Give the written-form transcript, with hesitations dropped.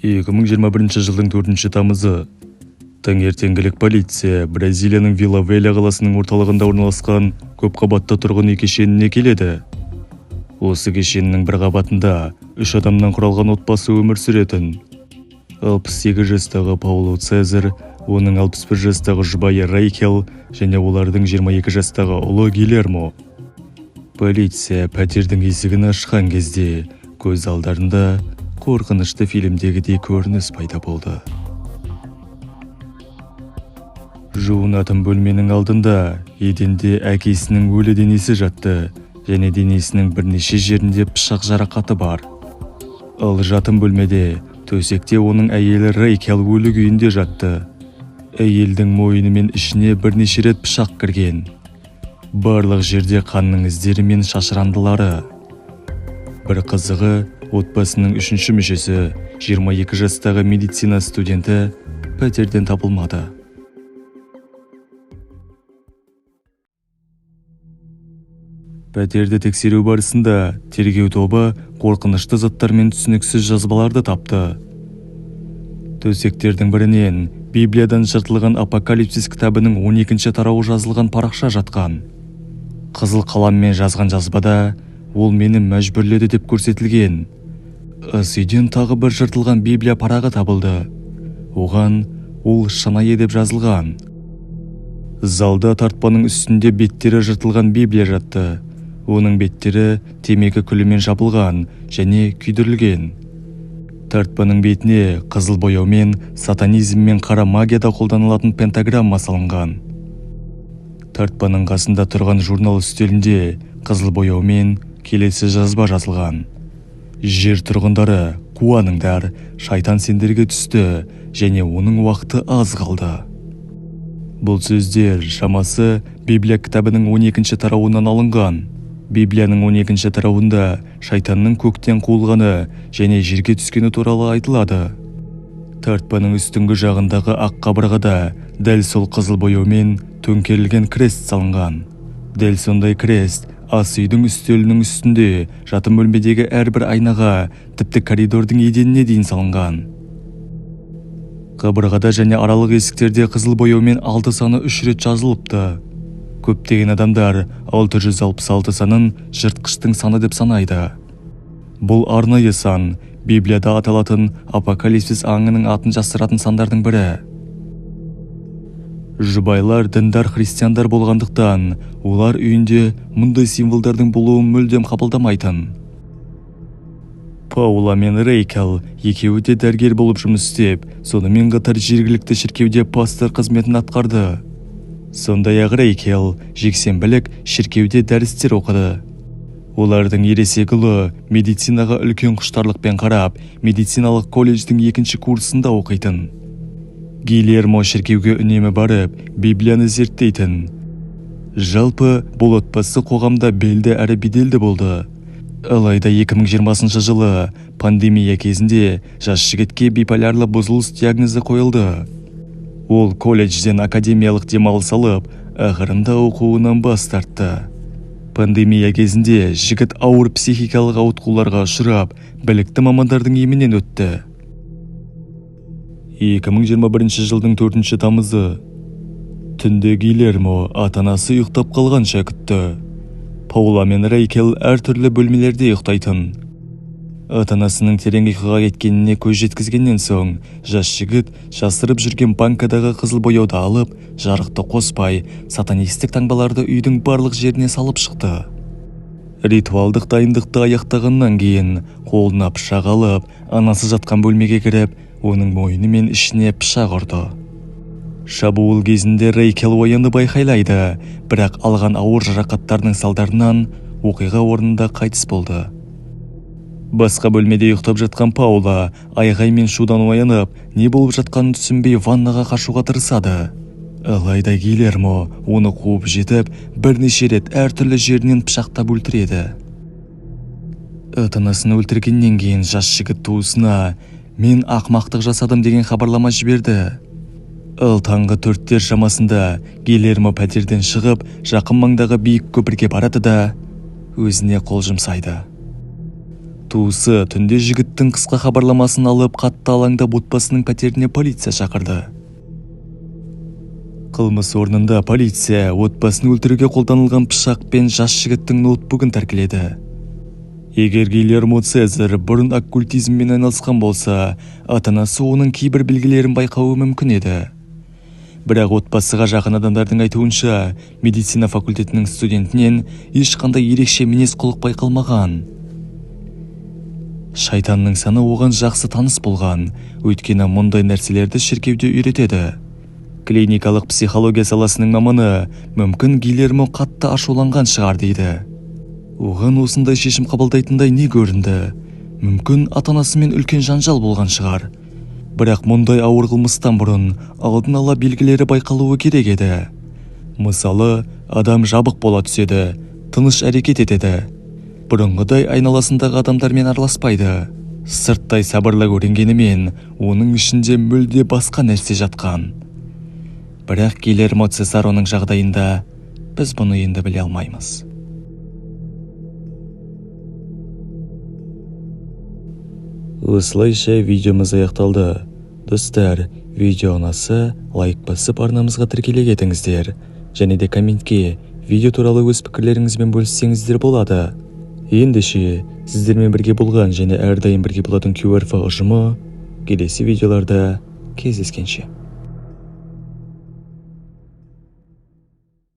2021 жылдың 4 тамызы. Таңертеңгілік полиция Бразилияның Вила-Веля қаласының орталығында орналасқан көпқабатты тұрғын үй кешеніне келеді. Осы кешеннің бір қабатында 3 адамнан құралған отбасы өмір сүретін. 68 жастағы Пауло Цезар, оның 61 жастағы жұбайы Рейкел және олардың 22 жастағы ұлы Гильермо. Полиция пәтердің есігін ашқан кезде көз алдарында қорқынышты фильмдегідей көрініс пайда болды. Жуынатын бөлменің алдында еденде әкесінің өлі денесі жатты және денесінің бірнеше жерінде пышақ жарақаты бар. Ал жатын бөлмеде төсекте оның әйелі Рейкел өлі күйінде жатты. Әйелдің мойны мен ішіне бірнеше рет пышақ кірген. Барлық жерде қанның іздері мен шашырандылары. Бір қызығы, отбасының үшінші мүшесі, 22 жастағы медицина студенті пәтерден табылмады. Пәтерді тексеру барысында тергеу тобы қорқынышты заттар мен түсініксіз жазбаларды тапты. Төсектердің бірінен Библиядан жыртылған Апокалипсис кітабының 12-ші тарауы жазылған парақша жатқан. Қызыл қаламмен жазған жазбада ол мені мәжбүрледі деп көрсетілген. Ас үйден тағы бір жыртылған Библия парағы табылды. Оған ол шынайы деп жазылған. Залда тартпаның үстінде беттері жыртылған Библия жатты. Оның беттері темекі күлімен жабылған және күйдірілген. Тартпаның бетіне қызыл бояумен сатанизм мен қара магияда қолданылатын пентаграмма салынған. Тартпаның қасында тұрған журнал үстелінде қызыл бояумен келесі жазба жазылған. Жер тұрғындары, қуаныңдар, шайтан сендерге түсті және оның уақыты аз қалды. Бұл сөздер шамасы Библия кітабының 12-ші тарауынан алынған. Библияның 12-ші тарауында шайтанның көктен қуылғаны және жерге түскені туралы айтылады. Тартпаның үстіңгі жағындағы ақ қабырғада дәл сол қызыл бояумен төңкерілген крест салынған. Дәл сондай крест ас үйдің үстелінің үстінде, жатын бөлмедегі әрбір айнаға, тіпті коридордың еденіне дейін салынған. Қабырғада және аралық есіктерде қызыл бояумен 6 саны 3 рет жазылыпты. Көптеген адамдар 666 санын жыртқыштың саны деп санайды. Бұл арнайы сан, Библияда аталатын апокалипсис аңының атын жасыратын сандардың бірі. Жұбайлар діндар христиандар болғандықтан, олар үйінде мұндай символдардың болуын мүлдем қабылдамайтын. Паула мен Рейкел екеуі де дәрігер болып жұмыс істеп, сонымен қатар жергілікті шіркеуде пастор қызметін атқарды. Сондай-ақ Рейкел жексенбілік шіркеуде дәрістер оқыды. Олардың ересек ұлы медицинаға үлкен құштарлықпен қарап, медициналық колледждің 2-ші курсында оқитын. Гильермо шіркеуге үнемі барып, Библияны зерттейтін. Жалпы, бұл отбасы қоғамда белді әрі беделді болды. Алайда 2020 жылы пандемия кезінде жас жігітке биполярлы бұзылыс диагнозы қойылды. Ол колледжден академиялық демалыс алып, ақырында оқуынан бас тартты. Пандемия кезінде жігіт ауыр психикалық ауытқуларға ұшырап, білікті мамандардың емінен өтті. 2021 жылдың 4 тамызы. Түнде Гильермо ата-анасы ұйықтап қалғанша күтті. Паула мен Рейкел әртүрлі бөлмелерде ұйықтайтын. Ата-анасының терең ұйқыға кеткеніне көз жеткізгеннен соң, жас жігіт жасырып жүрген банкадағы қызыл бояуды алып, жарықты қоспай, сатанистік таңбаларды үйдің барлық жеріне салып шықты. Ритуалдық дайындықты аяқтағаннан кейін, қолына пышақ алып, анасы жатқан бөлмеге кіріп, оның мойны мен ішіне пышақ ұрды. Шабуыл кезінде Рейкел оянып айқайлайды, бірақ алған ауыр жарақаттарының салдарынан оқиға орнында қайтыс болды. Басқа бөлмеде ұйықтап жатқан Паула айғай мен шудан оянып, не болып жатқанын түсінбей ваннаға қашуға тырысады. Алайда Гильермо оны қуып жетіп, бірнеше рет әртүрлі жерінен пышақтап өлтіреді. Ата-анасын өлтіргеннен кейін жас жігіт туысына «Мен ақмақтық жасадым» деген хабарлама жіберді. Ал таңғы 4-тер шамасында Гильермо пәтерден шығып, жақын маңдағы биік көпірге барады да өзіне қол жұмсайды. Туысы түнде жігіттің қысқа хабарламасын алып, қатты алаңдап, отбасының пәтеріне полиция шақырды. Қылмыс орнында полиция отбасын өлтіруге қолданылған пышақ пен жас жігіттің ноутбугін тәркіледі. Егер Гильермо Цезарь бұрын оккультизммен айналысқан болса, ата-анасы оның кейбір белгілерін байқауы мүмкін еді. Бірақ отбасыға жақын адамдардың айтуынша, медицина факультетінің студентінен ешқандай ерекше мінез-құлық байқалмаған. Шайтанның саны оған жақсы таныс болған, өйткені мұндай нәрселерді шіркеуде үйретеді. Клиникалық психология саласының маманы мүмкін Гильермо қатты ашуланған шығар дейді. Оған осындай шешім қабылдайтындай не көрінді? Мүмкін ата-анасымен үлкен жанжал болған шығар. Бірақ мұндай ауыр қылмыстан бұрын алдын ала белгілері байқалуы керек еді. Мысалы, адам жабық бола түседі, тыныш әрекет етеді. Бұрынғыдай айналасындағы адамдармен араласпайды. Сырттай сабырлы көрінгенімен, оның ішінде мүлде басқа нәрсе жатқан. Бірақ Гильермо Цесароның жағдайында біз бұны енді біле алмаймыз. Осылайша видеомыз аяқталды. Достар, видео ұнаса, лайк басып арнамызға тіркеле кетіңіздер. Және де комментке видео туралы өз пікірлеріңізбен бөліссеңіздер болады. Ендеше, сіздермен бірге болған және әрдайым бірге болатын QRF ұжымы келесі видеоларда кездескенше.